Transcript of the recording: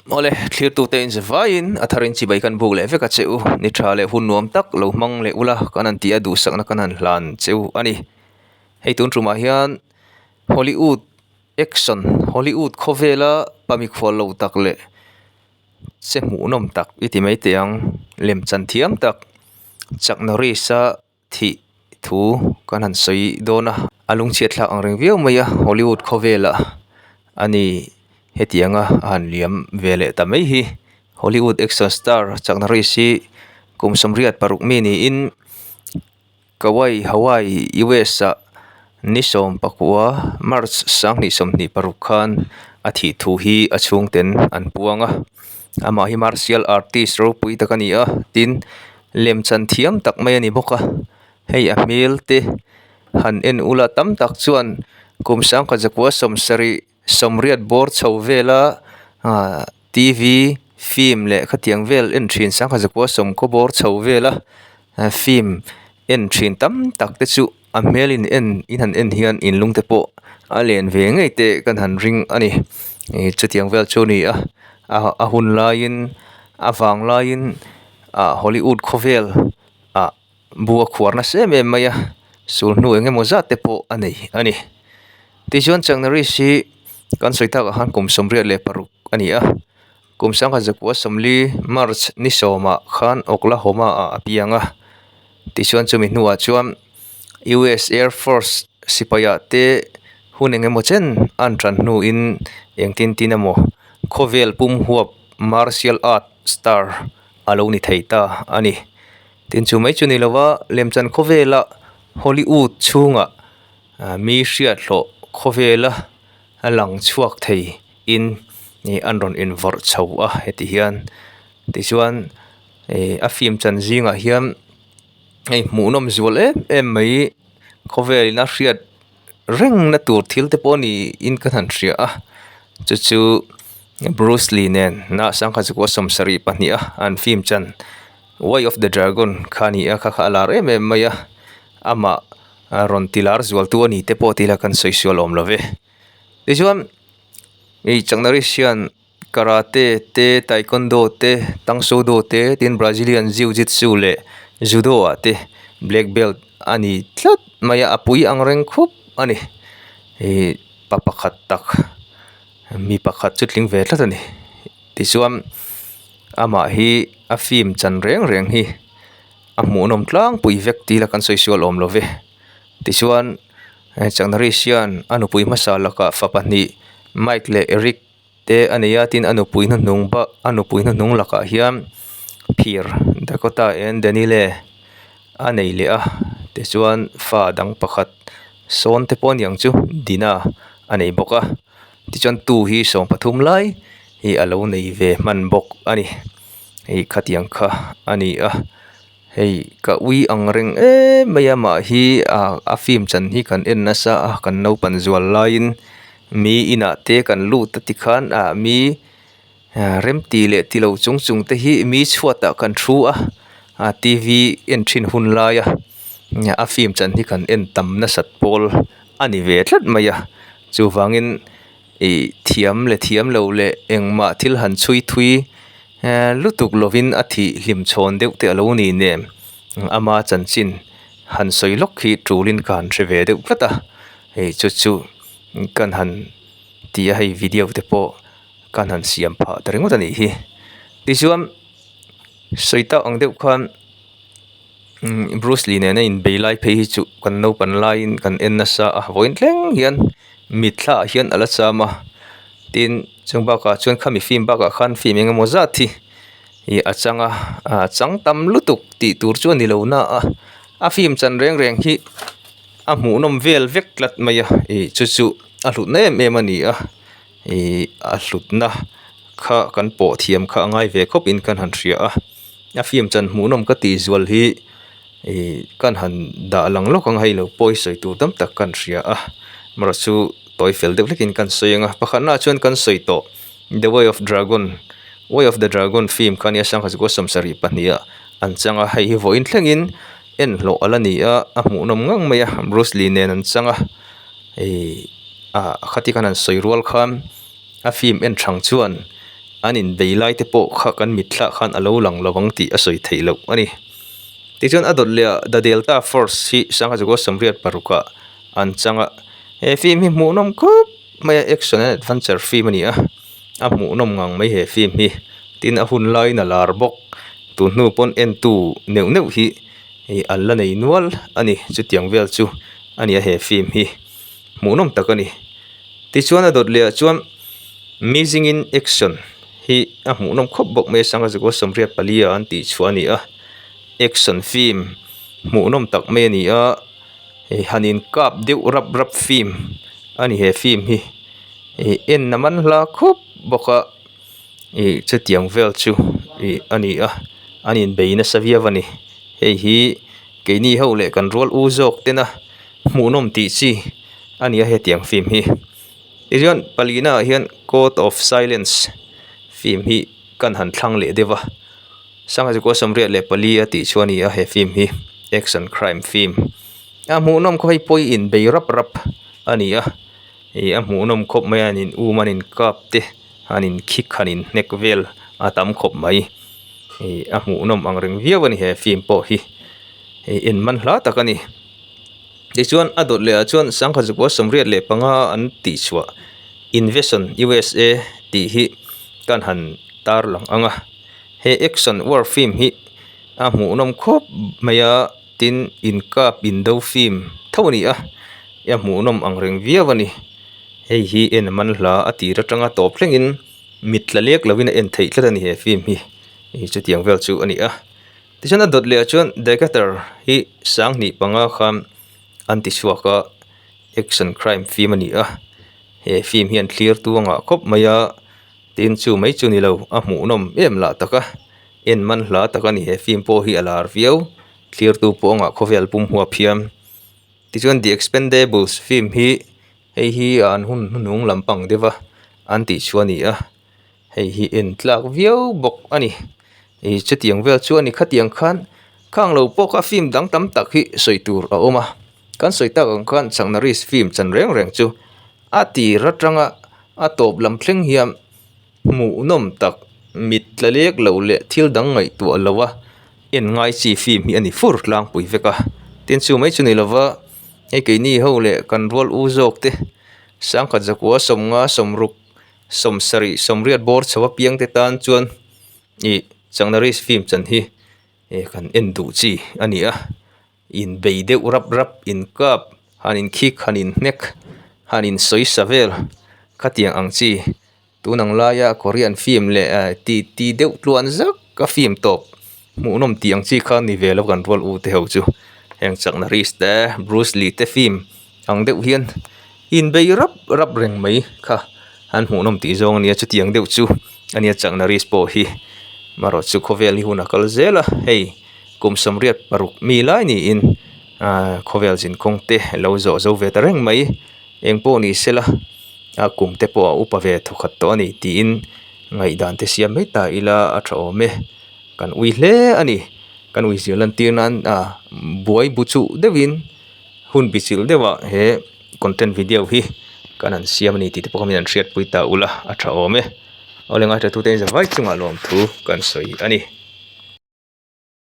Awle, thlirtute in zavaiin a tharin chibai kan buk leh vek a che u. Ni tha leh hun nuam tak lo hmang leh ula kan han tih a duhsakna kan han hlan che u a ni. Hei tun tumah hian Hollywood action, Hollywood khawvela pa mikhual lo tak leh che hmuhnawm tak i ti mai teh ang, lemchan thiam tak Chuck Norris-a thih thu kan han sawi dawn a, a lungchhiat thlak ang reng viau mai a, Hollywood khawvelah a ni hetianga a han liam ve leh ta mai hi. Hollywood action star Chuck Norris hi kum 86 mi niin Kauai, Hawaii, US ah ni 19 March 2026 khan a thih thu hi a chhungten an puang a, amah hi martial artist ropui tak a ni a, tin Lemchan thiam tak mai a ni bawk a, hei a hmel te han en ula tam tak chuan kum sangkhat zakua sawmsarih sawmriat bawr chho vela ah t v film leh khatiang vel en thin sangkhat zakua sawmkaw bawr chho vela film en thin tam tak te chu a hmel in en in han en hian in lung te pawh a len ve ngei te kan han ring a ni ih chutiang vel chu a ni a a hun laiin a vang laiin. Ah Hollywood khawvel ah bu a khuar nasa em em mai a sul hnu eng emaw zat te pawh a nei a ni tichuan Chuck Norris hi kan sawi takah khan kum 86 a ni a kum 1940 March ni sawmah khan Oklahoma ah a piang a tichuan chumi hnuah chuan U_S Air Force sipai ah te hun eng emaw chen an tan hnuin engtin tin emaw khawvel pum huap martial art star a lo ni thei ta a ni. Tin chu mai chu ni lova lemchan khawvela Hollywood chhungah ah mi hriat hlawh khawvela a lang chhuak thei in ih an rawn invawrh chho a heti hian tichuan ih a film chan zingah hian hei hmuhnawm zual em em mai khawvel in a hriat rengna tur thil te pawh niin ka han hria a chu chu Bruce Lee nen na sangha chu 72 a an film chan way of the dragon kha a ni a kha kha a lar em em mai a amah rawn ti lar zual tu a ni te pawh tila kan sawi sual awm lo ve tichuan ih Chuck Norris hian. Karate te, Taekwondo te, Tang Soo Do te, tin Brazilian Jiu Jitsu leh Judo ah te black belt a ni tlat mai a, a pui ang reng khup a ni. Ihh pa pakhat tak mi pakhat chu tling ve tlat a ni. Tichuan amah hi a film chan reng reng hi a hmuhnawm tlangpui vek tih la kan sawi sual awm lo ve. Tichuan Chuck Norris hian a nupui hmasa lakah fa pahnih Mike leh Eric. te a nei a tin a nupui hnuhnung bak a nupui hnuhnung lakah hian phir Dakota and Danile a nei leh a tichuan fa dang pakhat sawn te pawh a niang chu Dina a nei bawk a tichuan tu hi 13 lai hi a lo nei ve hman bawk a ni hei khatiang kha a ni a. Hei ka ui ang reng em mai a mah hi ah a film chan hi kan en nasa a kan naupan zual laiin mi inah te kan lut a tikhan ah mi remti leh tilo chung chung te hi mi chhuatah kan thu a ah t v en thin hun laia a film chan hi kan en tam nasat pawl a ni ve tlat mai a chuvangin. Ih thiam leh thiam lo leh engmah thil han chhui thui lutuk lovin a thih hlim chhawn deuh te a lo ni nen ama chanchin han sawi lawk hi tulin ka han hre ve deuh tlat a hei chu chu kan han ti a hei video te pawh kan han siam phah ta ringawt a nih hi tichuan sawi tak ang deuh khan. Bruce Lee nena inbei lai phei hi chu kan naupan laiin kan en nasa a vawiin thleng hian mitthla ah hian a la cham a tin chung bakah chuan khami film bakah khan film eng emaw zat hi ih a chang a ah chang tam lutuk tih tur chu a ni lo na a a film chan reng reng hi a hmuhnawm vel vek tlat mai a ih chu chu a hlutna em em a ni a ih a hlutna kha kan pawh thiam kha a ngai ve khawp in kan han hria a. A film chan hmuhnawm ka tih zual hi ih kan han dah lang lawk ang hei lo pawi sawi tur tam tak kan hria a amaherawh chu tawi fel deuh hlekin kan sawi ang a pakhatnaah chuan kan sawi tawh the way of dragon way of the dragon film kha nia sangha zukua 72 ah an chang a hei hi vawiin thlengin en hlawh a la ni a a hmuhnawm ngang mai a Bruce Lee nen an chang a ih ah khati khan an sawi rual khan a film en thang chuan. an inbei lai te pawh kha kan mitthla khan a lo lang lo ang tih a sawi theih loh a ni. Tichuan a dawt leh ah The Delta Force hi sangha zakua sawmriat paruk ah an chang a, he film hi hmuhnawm khawp mai a action and adventure film a ni a, a hmuhnawm ngang mai he film hi tin a hun laiin a lar bawk tun hnu pawn entu neuh neuh hi ih an la nei nual a ni chutiang vel chu a ni a he film hi hmuhnawm tak a ni. Tichuan a dawt leh ah chuan Missing in Action hi a hmuhnawm khawp bawk mai a sangha zakua sawmriat pali ah an tih chhuah a ni a action film hmuhnawm tak mai a ni a hei han in kap deuh rap rap film a ni he film hi ih en a man hla khawp bawk a ih chutiang vel chu ih a ni a an inbei nasa viau a ni hei hi keini ho leh kan rual u zawk tena hmuhnawm tih chi a ni a hetiang film hi tichuan palina ah hian court of silence film hi kan han thlang leh deuh a sangha zakua sawmriat leh pali a tih chu a ni a he film hi action crime film a hmuhnawm khaw hei pawi in bei rap rap a ni a ih a hmuhnawm khawp mai a an in um an in kap te an in khik han in hnek vel a tam khawp mai ih a hmuhnawm ang reng viau a ni he film pawh hi hei en man hla tak a ni. Tichuan a dawt leh ah chuan sangha zakua sawmriat leh panga an tih chhuah Invasion USA tih hi kan han tar lang ang a, he action war film hi a hmuhnawm khawp mai a tin inkap indo film tho a ni a, a hmuhnawm ang reng viau a ni. Hei hi en a man hla a tir atanga tawp thlengin mit tla lek lovin a en theih tlat a ni he film hi, chutiang vel chu a ni a. Tichuan a dawt leh ah chuan Decatur hi sanghnih panga khan an ti chhuak a action crime film a ni a he film hian thlir tu a ngah khawp mai a tin chu mai chu ni lo a hmuhnawm em lah tak a en man hla tak a ni he film pawh hi a lar viau thlir tu pawh a ngah khawvel pum huap hian tichuan the expendables film hi hei hi an hun hnuhnung lampang deuh a an tih chu a ni a. Hei hi en tlak viau bawk a ni ih chutiang vel chu a ni khatiang khan khang lo pawh kha film dang tam tak hi sawi tur a awm a kan sawi tak ang khan chaknaris film chan reng reng chu a tir atanga a tawp lam thleng hian hmuhnawm tak mit tla lek lo leh thil dang ngaihtuah lo a en ngai chi film hi a ni fur tlangpui vek a tin chu mai chu ni lova hei keini ho leh kan rual u zawk te sangkhat zakua sawmnga sawmruk. Sawmsarih sawmriat bawr chho apiang te tan chuan ih Changnaris film chan hi eh kan en duh chi a ni a inbei deuh rap rap inkap han inkhik han inhnek han insawisa vel khatiang ang chi tun ang laia Korean film leh eh ti ti deuh tluan zak a film tawp hmuhnawm tih ang chi kha ni ve lo kan rual u te ho chu heng Changnaris te Bruce Lee te film ang deuh hian inbei rap rap reng mai kha an hmuhnawm tih zawng a nia chutiang deuh chu a nia chakna risk pawh hi marawh chu khawvel hi hun a kal zel a hei kum sawmriat paruk mi lai niin ahh khawvel zinkawng te lo zawh zo ve ta reng mai eng pawh ni sela a kum te pawh a upa ve thawkhat tawh a ni tiin ngaihdan te siam mai ta ila a tha awm e kan ui hle a ni kan ui zir lantir nan ah buai bu chuh deuhin. Hun bichilh deuhah he content video hi kan han siam a ni tih te pawh kha min han hriatpui ta ula a tha awm e. Awle ngaithla tute in zavai chungah lawmthu kan sawi a ni.